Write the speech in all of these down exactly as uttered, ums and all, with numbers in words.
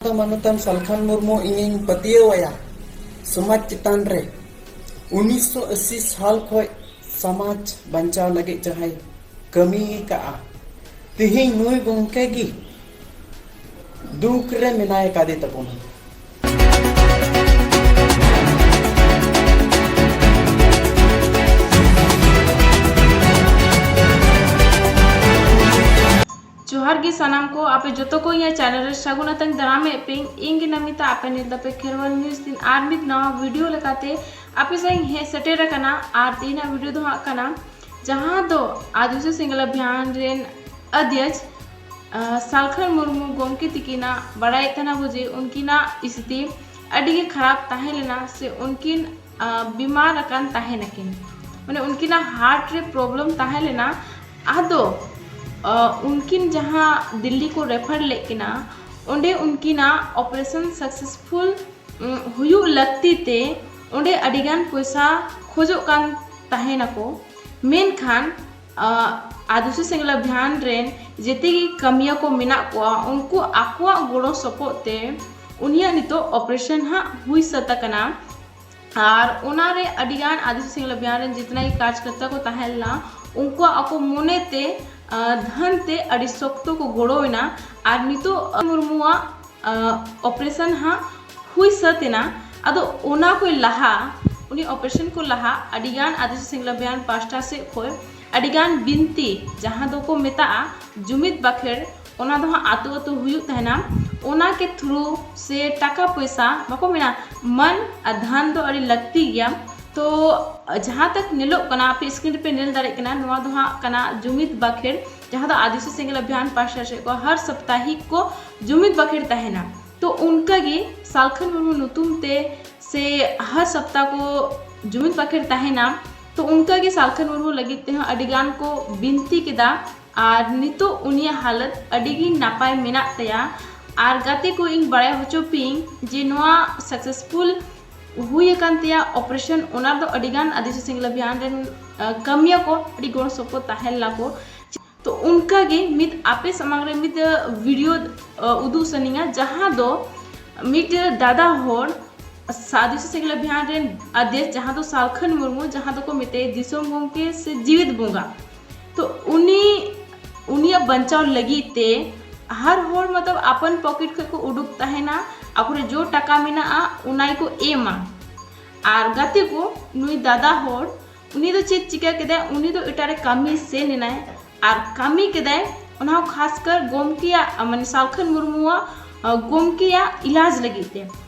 ᱢᱟᱱᱚᱛᱟᱱ ᱥᱟᱞᱠᱷᱟᱱ ᱢᱩᱨᱢᱩ ᱤᱧᱤᱧ ᱯᱟᱹᱛᱭᱟᱹᱣ ᱟᱭᱟ ᱥᱚᱢᱟᱡᱽ ᱪᱮᱛᱟᱱ ᱨᱮ᱾ ᱩᱱᱤᱥᱥᱚ ᱟᱥᱤ ᱥᱟᱞ ᱠᱷᱚᱱ ᱥᱚᱢᱟᱡᱽ ᱵᱟᱧᱪᱟᱣ ᱞᱟᱹᱜᱤᱫ ᱡᱟᱦᱟᱸᱭ ᱠᱟᱹᱢᱤ ᱟᱠᱟᱫᱼᱟ, ᱛᱮᱦᱮᱧ ᱱᱩᱭ ᱜᱚᱢᱠᱮ ᱜᱮ ᱫᱩᱠ ᱨᱮ ᱢᱮᱱᱟᱭ ᱠᱟᱫᱮ ᱛᱟᱵᱚᱱᱟ᱾ ᱡᱚᱦᱟᱨ ᱜᱮ ᱥᱟᱱᱟᱢ ᱠᱚ, ᱟᱯᱮ ᱡᱚᱛᱚ ᱠᱚ ᱤᱧᱟᱹᱜ ᱪᱮᱱᱮᱞ ᱨᱮ ᱥᱟᱹᱜᱩᱱ ᱟᱛᱟᱝ ᱫᱟᱨᱟᱢᱮᱫ ᱯᱮ᱾ ᱤᱧ ᱜᱮ ᱱᱟᱢᱤᱛᱟ, ᱟᱯᱮ ᱧᱮᱞ ᱫᱟᱯᱮ ᱠᱷᱮᱨᱣᱟᱞ ᱱᱤᱭᱩᱡᱽ ᱛᱤᱱ ᱟᱨ ᱢᱤᱫ ᱱᱟᱣᱟ ᱵᱷᱤᱰᱤᱭᱳ ᱞᱮᱠᱟᱛᱮ ᱟᱯᱮ ᱥᱟᱶ ᱤᱧ ᱦᱮᱡ ᱥᱮᱴᱮᱨ ᱟᱠᱟᱱᱟ᱾ ᱟᱨ ᱛᱮᱦᱮᱧᱟᱜ ᱵᱷᱤᱰᱤᱭᱳ ᱫᱚ ᱦᱟᱸᱜ ᱠᱟᱱᱟ ᱡᱟᱦᱟᱸ ᱫᱚ ᱟᱹᱫᱤᱵᱟᱹᱥᱤ ᱥᱮᱸᱜᱮᱞ ᱚᱵᱷᱤᱭᱟᱱ ᱨᱮᱱ ᱟᱹᱫᱤᱭᱟᱹᱡᱽ, ᱟᱸ, ᱥᱟᱞᱠᱷᱟᱱ ᱢᱩᱨᱢᱩ ᱜᱚᱢᱠᱮ ᱛᱤᱠᱤᱱᱟᱜ ᱵᱟᱲᱟᱭᱮᱫ ᱛᱟᱦᱮᱱᱟ ᱵᱚ ᱡᱮ ᱩᱱᱠᱤᱱᱟᱜ ᱥᱛᱷᱤᱛᱤ ᱟᱹᱰᱤ ᱜᱮ ᱠᱷᱟᱨᱟᱯ ᱛᱟᱦᱮᱸ ᱞᱮᱱᱟ, ᱥᱮ ᱩᱱᱠᱤᱱ, ᱟᱸ, ᱵᱤᱢᱟᱨ ᱟᱠᱟᱱ ᱛᱟᱦᱮᱱᱟᱠᱤᱱ, ᱢᱟᱱᱮ ᱩᱱᱠᱤᱱᱟᱜ ᱦᱟᱨᱴ ᱨᱮ ᱯᱨᱚᱵᱞᱮᱢ ᱛᱟᱦᱮᱸ ᱞᱮᱱᱟ᱾ ᱟᱫᱚ, ᱟᱸ, ᱩᱱᱠᱤᱱ ᱡᱟᱦᱟᱸ ᱫᱤᱞᱞᱤ ᱠᱚ ᱨᱮᱯᱷᱟᱨ ᱞᱮᱫ ᱠᱤᱱᱟ, ᱚᱸᱰᱮ ᱩᱱᱠᱤᱱᱟᱜ ᱚᱯᱟᱨᱮᱥᱚᱱ ᱥᱟᱠᱥᱮᱥᱯᱷᱩᱞ, ᱩᱸ, ᱦᱩᱭᱩᱜ ᱞᱟᱹᱠᱛᱤ ᱛᱮ ᱚᱸᱰᱮ ᱟᱹᱰᱤᱜᱟᱱ ᱯᱚᱭᱥᱟ ᱠᱷᱚᱡᱚᱜ ᱠᱟᱱ ᱛᱟᱦᱮᱱᱟᱠᱚ᱾ ᱢᱮᱱᱠᱷᱟᱱ, ᱟᱸ, ᱟᱹᱫᱤᱵᱟᱹᱥᱤ ᱥᱮᱸᱜᱮᱞ ᱚᱵᱷᱤᱭᱟᱱ ᱨᱮᱱ ᱡᱮᱛᱮ ᱜᱮ ᱠᱟᱹᱢᱤᱭᱟᱹ ᱠᱚ ᱢᱮᱱᱟᱜ ᱠᱚᱣᱟ, ᱩᱱᱠᱩ ᱟᱠᱚᱣᱟᱜ ᱜᱚᱲᱚ ᱥᱚᱯᱚᱦᱚᱫ ᱛᱮ ᱩᱱᱤᱭᱟᱜ ᱱᱤᱛᱚᱜ ᱚᱯᱟᱨᱮᱥᱚᱱ ᱦᱟᱸᱜ ᱦᱩᱭ ᱥᱟᱹᱛ ᱟᱠᱟᱱᱟ᱾ ᱟᱨ ᱚᱱᱟᱨᱮ ᱟᱹᱰᱤᱜᱟᱱ ᱟᱹᱫᱤᱵᱟᱹᱥᱤ ᱥᱮᱸᱜᱮᱞ ᱚᱵᱷᱤᱭᱟᱱ ᱨᱮᱱ ᱡᱤᱛᱱᱟ ᱜᱮ ᱠᱟᱨᱡᱽᱠᱚᱨᱛᱟ ᱠᱚ ᱛᱟᱦᱮᱸ ᱞᱮᱱᱟ, ᱩᱱᱠᱩᱣᱟᱜ ᱟᱠᱚ ᱢᱚᱱᱮᱛᱮ, ᱟᱸ, ᱫᱷᱟᱱ ᱛᱮ ᱟᱹᱰᱤ ᱥᱚᱠᱛᱚ ᱠᱚ ᱜᱚᱲᱚᱭᱮᱱᱟ᱾ ᱟᱨ ᱱᱤᱛᱚᱜ ᱢᱩᱨᱢᱩᱣᱟᱜ, ᱟᱸ, ᱚᱯᱟᱨᱮᱥᱚᱱ ᱦᱟᱸᱜ ᱦᱩᱭ ᱥᱟᱹᱛ ᱮᱱᱟ᱾ ᱟᱫᱚ ᱚᱱᱟ ᱠᱚ ᱞᱟᱦᱟ, ᱩᱱᱤ ᱚᱯᱟᱨᱮᱥᱚᱱ ᱠᱚ ᱞᱟᱦᱟ ᱟᱹᱰᱤᱜᱟᱱ ᱟᱹᱫᱤᱵᱟᱹᱥᱤ ᱥᱮᱸᱜᱮᱞ ᱚᱵᱷᱤᱭᱟᱱ ᱯᱟᱦᱴᱟ ᱥᱮᱫ ᱠᱷᱚᱱ ᱟᱹᱰᱤᱜᱟᱱ ᱵᱤᱱᱛᱤ, ᱡᱟᱦᱟᱸ ᱫᱚᱠᱚ ᱢᱮᱛᱟᱜᱼᱟ ᱡᱩᱢᱤᱫ ᱵᱟᱠᱷᱮᱲ, ᱚᱱᱟ ᱫᱚ ᱦᱟᱸᱜ ᱟᱹᱛᱩ ᱟᱹᱛᱩ ᱦᱩᱭᱩᱜ ᱛᱟᱦᱮᱱᱟ᱾ ᱚᱱᱟ ᱠᱮ ᱛᱷᱨᱩ ᱥᱮ ᱴᱟᱠᱟ ᱯᱚᱭᱥᱟ, ᱵᱟᱠᱚ ᱢᱮᱱᱟ, ᱢᱟᱹᱱ ᱟᱨ ᱫᱷᱟᱱ ᱫᱚ ᱟᱹᱰᱤ ᱞᱟᱹᱠᱛᱤ ᱜᱮᱭᱟ᱾ ᱛᱚ ᱡᱟᱦᱟᱸ ᱛᱟᱠ ᱧᱮᱞᱚᱜ ᱠᱟᱱᱟ, ᱟᱯᱮ ᱥᱠᱨᱤᱱ ᱨᱮᱯᱮ ᱧᱮᱞ ᱫᱟᱲᱮᱭᱟᱜ ᱠᱟᱱᱟ, ᱱᱚᱣᱟ ᱫᱚ ᱦᱟᱸᱜ ᱠᱟᱱᱟ ᱡᱩᱢᱤᱫ ᱵᱟᱠᱷᱮᱲ, ᱡᱟᱦᱟᱸ ᱫᱚ ᱟᱹᱫᱤᱵᱟᱹᱥᱤ ᱥᱮᱸᱜᱮᱞ ᱚᱵᱷᱤᱭᱟᱱ ᱯᱟᱦᱴᱟ ᱥᱮᱫ ᱠᱚ ᱦᱟᱨ ᱥᱟᱯᱛᱟᱦᱤᱠ ᱠᱚ ᱡᱩᱢᱤᱫ ᱵᱟᱠᱷᱮᱲ ᱛᱟᱦᱮᱱᱟ᱾ ᱛᱚ ᱚᱱᱠᱟᱜᱮ ᱥᱟᱞᱠᱷᱟᱱ ᱢᱩᱨᱢᱩ ᱧᱩᱛᱩᱢ ᱛᱮ ᱥᱮ ᱦᱟᱨ ᱥᱟᱯᱛᱟ ᱠᱚ ᱡᱩᱢᱤᱫ ᱵᱟᱠᱷᱮᱲ ᱛᱟᱦᱮᱱᱟ᱾ ᱛᱚ ᱚᱱᱠᱟᱜᱮ ᱥᱟᱞᱠᱷᱟᱱ ᱢᱩᱨᱢᱩ ᱞᱟᱹᱜᱤᱫ ᱛᱮᱦᱚᱸ ᱟᱹᱰᱤᱜᱟᱱ ᱠᱚ ᱵᱤᱱᱛᱤ ᱠᱮᱫᱟ᱾ ᱟᱨ ᱱᱤᱛᱚᱜ ᱩᱱᱤᱭᱟᱜ ᱦᱟᱞᱚᱛ ᱟᱹᱰᱤ ᱜᱮ ᱱᱟᱯᱟᱭ ᱢᱮᱱᱟᱜ ᱛᱟᱭᱟ᱾ ᱟᱨ ᱜᱟᱛᱮ ᱠᱚ, ᱤᱧ ᱵᱟᱲᱟᱭ ᱦᱚᱪᱚ ᱯᱮᱭᱟᱹᱧ ᱡᱮ ᱱᱚᱣᱟ ᱥᱟᱠᱥᱮᱥᱯᱷᱩᱞ ᱦᱩᱭ ᱟᱠᱟᱱ ᱛᱟᱭᱟ ᱚᱯᱟᱨᱮᱥᱚᱱ, ᱚᱱᱟ ᱨᱮᱫᱚ ᱟᱹᱰᱤᱜᱟᱱ ᱟᱹᱫᱤᱵᱟᱹᱥᱤ ᱥᱮᱸᱜᱮᱞ ᱚᱵᱷᱤᱭᱟᱱ ᱨᱮᱱ, ᱟᱸ, ᱠᱟᱹᱢᱤᱭᱟᱹ ᱠᱚ ᱟᱹᱰᱤ ᱜᱚᱲᱚ ᱥᱚᱯᱚᱦᱚᱫ ᱛᱟᱦᱮᱸ ᱞᱮᱱᱟ ᱠᱚ᱾ ᱛᱚ ᱚᱱᱠᱟᱜᱮ ᱢᱤᱫ ᱟᱯᱮ ᱥᱟᱢᱟᱝ ᱨᱮ ᱢᱤᱫ ᱵᱷᱤᱰᱤᱭᱳ ᱩᱫᱩᱜ ᱥᱟᱱᱟᱧᱟ, ᱡᱟᱦᱟᱸ ᱫᱚ ᱢᱤᱫ ᱫᱟᱫᱟ ᱦᱚᱲ ᱥᱟᱫᱤᱥᱟ ᱥᱮᱸᱜᱮᱞ ᱟᱵᱷᱤᱭᱟᱱ ᱨᱮᱱ ᱟᱫᱮᱥ, ᱡᱟᱦᱟᱸ ᱫᱚ ᱥᱟᱞᱠᱷᱟᱱ ᱢᱩᱨᱢᱩ, ᱡᱟᱦᱟᱸ ᱫᱚᱠᱚ ᱢᱮᱛᱟᱭᱟ ᱫᱤᱥᱚᱢ ᱜᱚᱢᱠᱮ ᱥᱮ ᱡᱤᱣᱤᱫ ᱵᱚᱸᱜᱟ᱾ ᱛᱚ ᱩᱱᱤ, ᱩᱱᱤᱭᱟᱜ ᱵᱟᱧᱪᱟᱣ ᱞᱟᱹᱜᱤᱫ ᱛᱮ ᱦᱟᱨ ᱦᱚᱲ ᱢᱚᱛᱞᱚᱵ ᱟᱯᱟᱱ ᱯᱚᱠᱮᱴ ᱠᱷᱚᱱ ᱠᱚ ᱩᱰᱩᱠ ᱛᱟᱦᱮᱱᱟ, ᱟᱠᱚᱨᱮ ᱡᱳ ᱴᱟᱠᱟ ᱢᱮᱱᱟᱜᱼᱟ ᱚᱱᱟ ᱜᱮᱠᱚ ᱮᱢᱟ᱾ ᱟᱨ ᱜᱟᱛᱮ ᱠᱚ, ᱱᱩᱭ ᱫᱟᱫᱟ ᱦᱚᱲ ᱩᱱᱤ ᱫᱚ ᱪᱮᱫ ᱪᱤᱠᱟᱹ ᱠᱮᱫᱟᱭ? ᱩᱱᱤ ᱫᱚ ᱮᱴᱟᱜ ᱨᱮ ᱠᱟᱹᱢᱤ ᱥᱮᱱ ᱮᱱᱟᱭ, ᱟᱨ ᱠᱟᱹᱢᱤ ᱠᱮᱫᱟᱭ ᱚᱱᱟ ᱦᱚᱸ ᱠᱷᱟᱥ ᱠᱟᱨ ᱜᱚᱢᱠᱮᱭᱟᱜ, ᱢᱟᱱᱮ ᱥᱟᱞᱠᱷᱟᱱ ᱢᱩᱨᱢᱩᱣᱟᱜ ᱜᱚᱢᱠᱮᱭᱟᱜ ᱤᱞᱟᱡᱽ ᱞᱟᱹᱜᱤᱫ ᱛᱮ᱾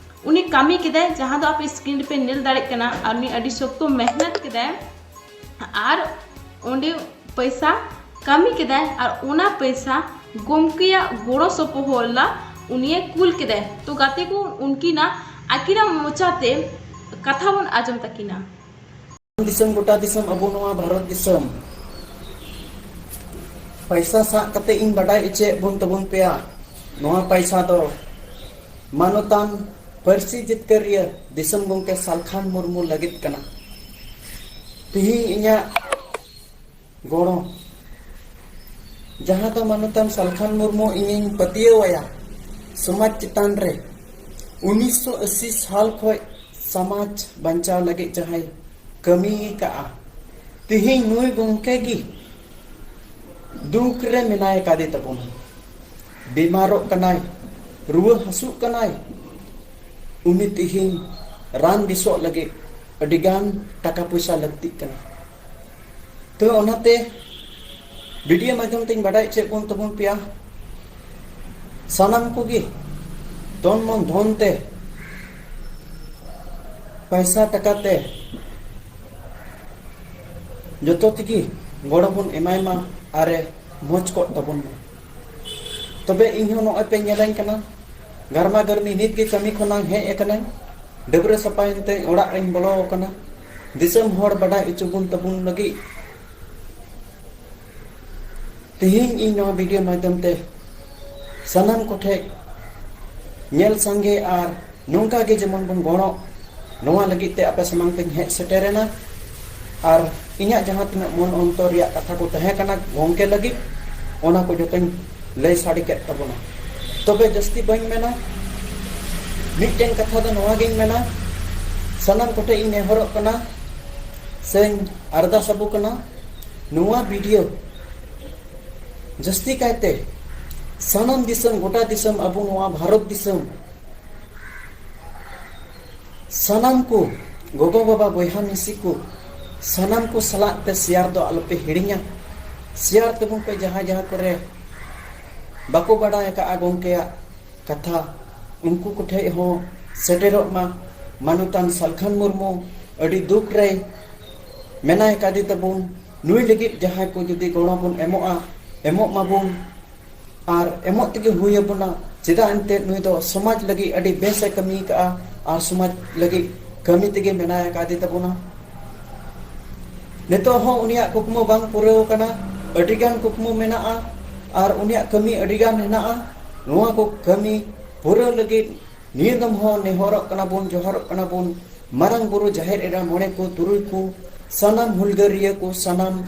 ᱩᱱᱤ ᱠᱟᱹᱢᱤ ᱠᱮᱫᱟᱭ, ᱡᱟᱦᱟᱸ ᱫᱚ ᱟᱯᱮ ᱥᱠᱨᱤᱱ ᱨᱮᱯᱮ ᱧᱮᱞ ᱫᱟᱲᱮᱭᱟᱜ ᱠᱟᱱᱟ, ᱟᱨ ᱩᱱᱤ ᱟᱹᱰᱤ ᱥᱚᱠᱛᱚ ᱢᱮᱦᱱᱚᱛ ᱠᱮᱫᱟᱭ, ᱟᱨ ᱚᱸᱰᱮ ᱯᱚᱭᱥᱟ ᱠᱟᱹᱢᱤ ᱠᱮᱫᱟᱭ, ᱟᱨ ᱚᱱᱟ ᱯᱚᱭᱥᱟ ᱜᱚᱢᱠᱮᱭᱟᱜ ᱜᱚᱲᱚ ᱥᱚᱯᱚᱦᱚᱫ ᱞᱟ ᱩᱱᱤᱭᱮ ᱠᱩᱞ ᱠᱮᱫᱟᱭ᱾ ᱛᱚ ᱜᱟᱛᱮ ᱠᱚ, ᱩᱱᱠᱤᱱᱟᱜ ᱟᱹᱠᱤᱱᱟᱜ ᱢᱚᱪᱟᱛᱮ ᱠᱟᱛᱷᱟ ᱵᱚᱱ ᱟᱸᱡᱚᱢ ᱛᱟᱹᱠᱤᱱᱟ᱾ ᱫᱤᱥᱚᱢ, ᱜᱚᱴᱟ ᱫᱤᱥᱚᱢ, ᱟᱵᱚ ᱱᱚᱣᱟ ᱵᱷᱟᱨᱚᱛ ᱫᱤᱥᱚᱢ, ᱯᱟᱭᱥᱟ ᱥᱟᱵ ᱠᱟᱛᱮ ᱤᱧ ᱵᱟᱰᱟᱭ ᱦᱚᱪᱚᱭᱮᱫ ᱵᱚᱱ ᱛᱟᱵᱚᱱ ᱯᱮᱭᱟ, ᱱᱚᱣᱟ ᱯᱟᱭᱥᱟ ᱫᱚ ᱢᱟᱱᱚᱛᱟᱱ ᱯᱟᱹᱨᱥᱤ ᱡᱤᱛᱠᱟᱹᱨᱤᱭᱟᱹ ᱫᱤᱥᱚᱢ ᱜᱚᱢᱠᱮ ᱥᱟᱞᱠᱷᱟᱱ ᱢᱩᱨᱢᱩ ᱞᱟᱹᱜᱤᱫ ᱠᱟᱱᱟ᱾ ᱛᱤᱦᱤᱧ ᱤᱧᱟᱹᱜ ᱜᱚᱲᱚ, ᱡᱟᱦᱟᱸ ᱫᱚ ᱢᱟᱱᱚᱛᱟᱱ ᱥᱟᱞᱠᱷᱟᱱ ᱢᱩᱨᱢᱩ ᱤᱧᱤᱧ ᱯᱟᱹᱛᱭᱟᱹᱣ ᱟᱭᱟ ᱥᱚᱢᱟᱡᱽ ᱪᱮᱛᱟᱱ ᱨᱮ, ᱩᱱᱤᱥᱥᱚ ᱟᱥᱤ ᱥᱟᱞ ᱠᱷᱚᱱ ᱥᱚᱢᱟᱡᱽ ᱵᱟᱧᱪᱟᱣ ᱞᱟᱹᱜᱤᱫ ᱡᱟᱦᱟᱸᱭ ᱠᱟᱹᱢᱤ ᱟᱠᱟᱫᱼᱟ, ᱛᱤᱦᱤᱧ ᱱᱩᱭ ᱜᱚᱢᱠᱮ ᱜᱮ ᱫᱩᱠ ᱨᱮ ᱢᱮᱱᱟᱭ ᱠᱟᱫᱮ ᱛᱟᱵᱚᱱᱟ, ᱵᱤᱢᱟᱨᱚᱜ ᱠᱟᱱᱟᱭ, ᱨᱩᱣᱟᱹ ᱦᱟᱹᱥᱩᱜ ᱠᱟᱱᱟᱭ, ᱩᱱᱤ ᱛᱤᱦᱤᱧ ᱨᱟᱱ ᱵᱮᱥᱚᱜ ᱞᱟᱹᱜᱤᱫ ᱟᱹᱰᱤᱜᱟᱱ ᱴᱟᱠᱟ ᱯᱚᱭᱥᱟ ᱞᱟᱹᱠᱛᱤᱜ ᱠᱟᱱᱟ᱾ ᱛᱚ ᱚᱱᱟᱛᱮ ᱵᱷᱤᱰᱤᱭᱳ ᱢᱟᱫᱽᱫᱷᱚᱢ ᱛᱮᱧ ᱵᱟᱰᱟᱭ ᱦᱚᱪᱚᱭᱮᱫ ᱵᱚᱱ ᱛᱟᱵᱚᱱ ᱯᱮᱭᱟ, ᱥᱟᱱᱟᱢ ᱠᱚᱜᱮ ᱛᱚᱱ ᱢᱚᱱ ᱫᱷᱚᱱ ᱛᱮ, ᱯᱟᱭᱥᱟ ᱴᱟᱠᱟ ᱛᱮ, ᱡᱚᱛᱚ ᱛᱮᱜᱮ ᱜᱚᱲᱚ ᱵᱚᱱ ᱮᱢᱟᱭ ᱢᱟ ᱟᱨᱮ ᱢᱚᱡᱽ ᱠᱚᱜ ᱛᱟᱵᱚᱱ ᱢᱟ᱾ ᱛᱚᱵᱮ ᱤᱧ ᱦᱚᱸ ᱱᱚᱜᱼᱚᱭ ᱯᱮ ᱧᱮᱞᱟᱹᱧ ᱠᱟᱱᱟ, ᱜᱟᱨᱢᱟ ᱜᱟᱨᱢᱤ ᱱᱤᱛ ᱜᱮ ᱠᱟᱹᱢᱤ ᱠᱷᱚᱱᱟᱜ ᱦᱮᱡ ᱟᱠᱟᱱᱟᱹᱧ, ᱰᱟᱹᱵᱽᱨᱟᱹ ᱥᱟᱯᱷᱟᱭᱮᱱ ᱛᱮ ᱚᱲᱟᱜ ᱨᱤᱧ ᱵᱚᱞᱚ ᱟᱠᱟᱱᱟ᱾ ᱫᱤᱥᱚᱢ ᱦᱚᱲ ᱵᱟᱰᱟᱭ ᱦᱚᱪᱚ ᱵᱚᱱ ᱛᱟᱵᱚᱱ ᱞᱟᱹᱜᱤᱫ ᱛᱮᱦᱮᱧ ᱤᱧ ᱱᱚᱣᱟ ᱵᱷᱤᱰᱤᱭᱳ ᱢᱟᱫᱽᱫᱷᱚᱢ ᱛᱮ ᱥᱟᱱᱟᱢ ᱠᱚᱴᱷᱮᱡ ᱧᱮᱞ ᱥᱟᱸᱜᱮ ᱟᱨ ᱱᱚᱝᱠᱟ ᱜᱮ ᱡᱮᱢᱚᱱ ᱵᱚᱱ ᱜᱚᱲᱚᱜ, ᱱᱚᱣᱟ ᱞᱟᱹᱜᱤᱫ ᱛᱮ ᱟᱯᱮ ᱥᱟᱢᱟᱝ ᱛᱮᱧ ᱦᱮᱡ ᱥᱮᱴᱮᱨᱮᱱᱟ᱾ ᱟᱨ ᱤᱧᱟᱹᱜ ᱡᱟᱦᱟᱸ ᱛᱤᱱᱟᱹᱜ ᱢᱚᱱ ᱚᱱᱛᱚᱨ ᱨᱮᱭᱟᱜ ᱠᱟᱛᱷᱟ ᱠᱚ ᱛᱟᱦᱮᱸ ᱠᱟᱱᱟ ᱜᱚᱢᱠᱮ ᱞᱟᱹᱜᱤᱫ, ᱚᱱᱟ ᱠᱚ ᱡᱚᱛᱚᱧ ᱞᱟᱹᱭ ᱥᱟᱰᱮ ᱠᱮᱫ ᱛᱟᱵᱚᱱᱟ᱾ ᱛᱚᱵᱮ ᱡᱟᱹᱥᱛᱤ ᱵᱟᱹᱧ ᱢᱮᱱᱟ, ᱢᱤᱫᱴᱮᱱ ᱠᱟᱛᱷᱟ ᱫᱚ ᱱᱚᱣᱟ ᱜᱤᱧ ᱢᱮᱱᱟ, ᱥᱟᱱᱟᱢ ᱠᱚᱴᱷᱮᱱ ᱤᱧ ᱱᱮᱦᱚᱨᱚᱜ ᱠᱟᱱᱟ ᱥᱮᱧ ᱟᱨᱫᱟᱥ ᱟᱵᱚ ᱠᱟᱱᱟ, ᱱᱚᱣᱟ ᱵᱷᱤᱰᱤᱭᱳ ᱡᱟᱹᱥᱛᱤ ᱠᱟᱭᱛᱮ ᱥᱟᱱᱟᱢ ᱫᱤᱥᱚᱢ, ᱜᱚᱴᱟ ᱫᱤᱥᱚᱢ, ᱟᱵᱚ ᱱᱚᱣᱟ ᱵᱷᱟᱨᱚᱛ ᱫᱤᱥᱚᱢ, ᱥᱟᱱᱟᱢ ᱠᱚ ᱜᱚᱜᱚ ᱵᱟᱵᱟ ᱵᱚᱭᱦᱟ ᱢᱤᱥᱤ ᱠᱚ, ᱥᱟᱱᱟᱢ ᱠᱚ ᱥᱟᱞᱟᱜ ᱛᱮ ᱥᱮᱭᱟᱨ ᱫᱚ ᱟᱞᱚᱯᱮ ᱦᱤᱲᱤᱧᱟ᱾ ᱥᱮᱭᱟᱨ ᱛᱟᱵᱚᱱ ᱯᱮ ᱡᱟᱦᱟᱸ ᱡᱟᱦᱟᱸ ᱠᱚᱨᱮ ᱵᱟᱠᱚ ᱵᱟᱰᱟᱭ ᱟᱠᱟᱫᱼᱟ ᱜᱚᱢᱠᱮᱭᱟᱜ ᱠᱟᱛᱷᱟ, ᱩᱱᱠᱩ ᱠᱚᱴᱷᱮᱡ ᱦᱚᱸ ᱥᱮᱴᱮᱨᱚᱜ ᱢᱟ᱾ ᱢᱟᱱᱚᱛᱟᱱ ᱥᱟᱞᱠᱷᱟᱱ ᱢᱩᱨᱢᱩ ᱟᱹᱰᱤ ᱫᱩᱠ ᱨᱮ ᱢᱮᱱᱟᱭ ᱠᱟᱫᱮ ᱛᱟᱵᱚᱱ, ᱱᱩᱭ ᱞᱟᱹᱜᱤᱫ ᱡᱟᱦᱟᱸᱭ ᱠᱚ ᱡᱩᱫᱤ ᱜᱚᱲᱚ ᱵᱚᱱ ᱮᱢᱚᱜᱼᱟ, ᱮᱢᱚᱜ ᱢᱟᱵᱚᱱ᱾ ᱟᱨ ᱮᱢᱚᱜ ᱛᱮᱜᱮ ᱦᱩᱭ ᱟᱵᱚᱱᱟ᱾ ᱪᱮᱫᱟᱜ ᱮᱱᱛᱮᱫ ᱱᱩᱭ ᱫᱚ ᱥᱚᱢᱟᱡᱽ ᱞᱟᱹᱜᱤᱫ ᱟᱹᱰᱤ ᱵᱮᱥ ᱮ ᱠᱟᱹᱢᱤ ᱟᱠᱟᱫᱼᱟ ᱟᱨ ᱥᱚᱢᱟᱡᱽ ᱞᱟᱹᱜᱤᱫ ᱠᱟᱹᱢᱤ ᱛᱮᱜᱮ ᱢᱮᱱᱟᱭ ᱟᱠᱟᱫᱮ ᱛᱟᱵᱚᱱᱟ᱾ ᱱᱤᱛᱚᱜ ᱦᱚᱸ ᱩᱱᱤᱭᱟᱜ ᱠᱩᱠᱢᱩ ᱵᱟᱝ ᱯᱩᱨᱟᱹᱣ ᱟᱠᱟᱱᱟ᱾ ᱟᱹᱰᱤᱜᱟᱱ ᱠᱩᱠᱢᱩ ᱢᱮᱱᱟᱜᱼᱟ ᱟᱨ ᱩᱱᱤᱭᱟᱜ ᱠᱟᱹᱢᱤ ᱟᱹᱰᱤᱜᱟᱱ ᱦᱮᱱᱟᱜᱼᱟ᱾ ᱱᱚᱣᱟ ᱠᱚ ᱠᱟᱹᱢᱤ ᱯᱩᱨᱟᱹᱣ ᱞᱟᱹᱜᱤᱫ ᱱᱤᱭᱟᱹ ᱫᱚᱢ ᱦᱚᱸ ᱱᱮᱦᱚᱨᱚᱜ ᱠᱟᱱᱟ ᱵᱚᱱ, ᱡᱚᱦᱟᱨᱚᱜ ᱠᱟᱱᱟ ᱵᱚᱱ ᱢᱟᱨᱟᱝ ᱵᱩᱨᱩ, ᱡᱟᱦᱮᱨ ᱮᱨᱟ, ᱢᱚᱬᱮ ᱠᱚ, ᱛᱩᱨᱩᱭ ᱠᱚ, ᱥᱟᱱᱟᱢ ᱦᱩᱞᱜᱟᱹᱨᱤᱭᱟᱹ ᱠᱚ, ᱥᱟᱱᱟᱢ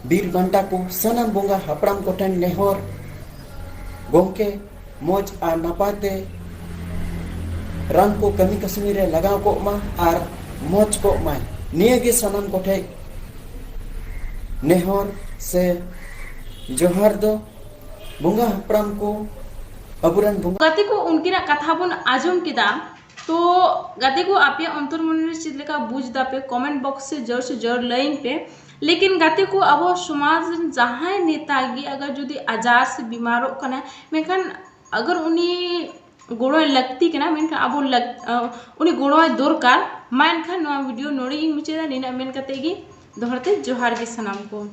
ᱵᱤᱨ ᱵᱟᱱᱴᱟ ᱠᱚ, ᱥᱟᱱᱟᱢ ᱵᱚᱸᱜᱟ ᱦᱟᱯᱲᱟᱢ ᱠᱚᱴᱷᱮᱱ ᱱᱮᱦᱚᱨ, ᱜᱚᱢᱠᱮ ᱢᱚᱡᱽ ᱟᱨ ᱱᱟᱯᱟᱭ ᱛᱮ ᱨᱟᱱ ᱠᱚ ᱠᱟᱹᱢᱤ ᱠᱟᱹᱥᱱᱤ ᱨᱮ ᱞᱟᱜᱟᱣ ᱠᱚᱜ ᱢᱟ ᱟᱨ ᱢᱚᱡᱽ ᱠᱚᱜ ᱢᱟᱭ᱾ ᱱᱤᱭᱟᱹ ᱜᱮ ᱥᱟᱱᱟᱢ ᱠᱚᱴᱷᱮᱡ ᱱᱮᱦᱚᱨ ᱥᱮ ᱡᱚᱦᱟᱨ ᱫᱚ᱾ ᱵᱚᱸᱜᱟ ᱦᱟᱯᱲᱟᱢ ᱠᱚ, ᱟᱵᱚᱨᱮᱱ ᱵᱚᱸᱜᱟ ᱜᱟᱛᱮ ᱠᱚ, ᱩᱱᱠᱤᱱᱟᱜ ᱠᱟᱛᱷᱟ ᱵᱚᱱ ᱟᱸᱡᱚᱢ ᱠᱮᱫᱟ᱾ ᱛᱚ ᱜᱟᱛᱮ ᱠᱚ, ᱟᱯᱮᱭᱟᱜ ᱚᱱᱛᱚᱨ ᱢᱚᱱᱮ ᱨᱮ ᱪᱮᱫ ᱞᱮᱠᱟ ᱵᱩᱡᱽ ᱫᱟᱯᱮ? ᱠᱚᱢᱮᱱᱴ ᱵᱚᱠᱥ ᱨᱮ ᱡᱳᱨ ᱥᱮ ᱡᱳᱨ ᱞᱟᱹᱭᱟᱹᱧ ᱯᱮ᱾ ᱞᱮᱠᱤᱱ ᱜᱟᱛᱮ ᱠᱚ, ᱟᱵᱚ ᱥᱚᱢᱟᱡᱽ ᱨᱮᱱ ᱡᱟᱦᱟᱸᱭ ᱱᱮᱛᱟ ᱜᱮ ᱟᱜᱟᱨ ᱡᱩᱫᱤ ᱟᱡᱟᱨ ᱥᱮ ᱵᱤᱢᱟᱨᱚᱜ ᱠᱟᱱᱟᱭ, ᱢᱮᱱᱠᱷᱟᱱ ᱟᱜᱟᱨ ᱩᱱᱤ ᱜᱚᱲᱚᱭ ᱞᱟᱹᱠᱛᱤ ᱠᱟᱱᱟ, ᱢᱮᱱᱠᱷᱟᱱ ᱟᱵᱚ ᱞᱟᱹᱠ-, ᱟᱸ, ᱩᱱᱤ ᱜᱚᱲᱚᱭ ᱫᱚᱨᱠᱟᱨ᱾ ᱢᱟ ᱮᱱᱠᱷᱟᱱ ᱱᱚᱣᱟ ᱵᱷᱤᱰᱤᱭᱳ ᱱᱚᱰᱮ ᱜᱤᱧ ᱢᱩᱪᱟᱹᱫᱟ᱾ ᱱᱤᱱᱟᱹᱜ ᱢᱮᱱ ᱠᱟᱛᱮ ᱜᱮ ᱫᱚᱦᱲᱟ ᱛᱮ ᱡᱚᱦᱟᱨ ᱜᱮ ᱥᱟᱱᱟᱢ ᱠᱚ᱾